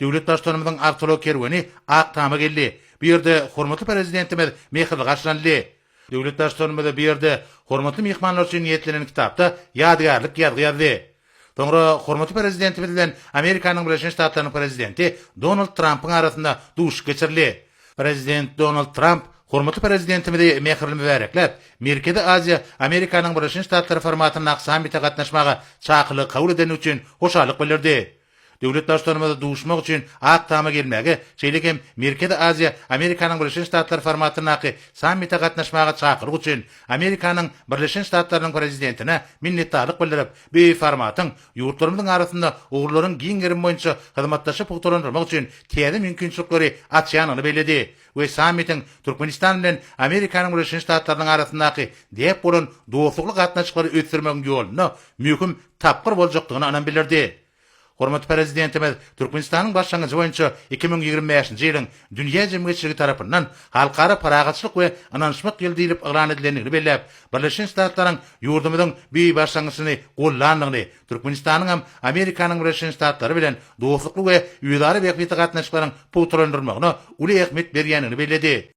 Döwlet Baştutanymyzyň awtoulag kerweni Ak Tama geldi. Bu ýerde hormatly Prezidentimiz mähirli garşylanyldy. Döwlet Baştutanymyz bu ýerde hormatly myhmanlar üçin niýetlenen kitapda ýadygärlik ýazgy ýazdy. Soňra hormatly Prezidentimiz bilen Amerikanyň Birleşen Ştatlarynyň Prezidenti Donald Trampyň arasynda duşuşyk geçirildi. Prezident Donald Tramp hormatly Prezidentimizi mähirli mübärekläp, Merkezi Aziýa, Amerikanyň Birleşen Ştatlary formatyndaky sammite gatnaşmaga çakylygy kabul edeni üçin hoşallyk bildirdi. Döwlet Baştutanymyz duşmak üçin Ak Tama gelmäge, şeýle hem Merkezi Aziýa, Amerikanyň Birleşen Ştatlary formatyndaky sammite gatnaşmaga çakylyk üçin Amerikanyň Birleşen Ştatlarynyň Prezidentine minnetdarlyk bildirip, bu formatyň ýurtlarymyzyň arasynda ugurlaryň giň gerimi boýunça hyzmatdaşlygy pugtalandyrmak üçin täze mümkinçilikleri açýandygyny belledi we sammitiň Türkmenistan bilen Amerikanyň Birleşen Ştatlarynyň arasyndaky däp bolan dostlukly gatnaşyklary ösdürmegiň ýolunda möhüm tapgyr boljakdygyna ynam bildirdi. Hormatly Prezidentimiz Türkmenistanyň başlangyjy boýunça 2025-nji ýylyň dünýä jemgyýetçiligi tarapyndan Halkara parahatçylyk we ynanyşmak ýyly diýlip yglan edilendigini belläp, Birleşen Ştatlaryň ýurdumyzyň bu başlangyjyny goldandygyny, Türkmenistanyň hem Amerikanyň Birleşen Ştatlary bilen dostlukly we özara bähbitli gatnaşyklaryň pugtalandyrylmagyna uly ähmiýet berýändigini belledi.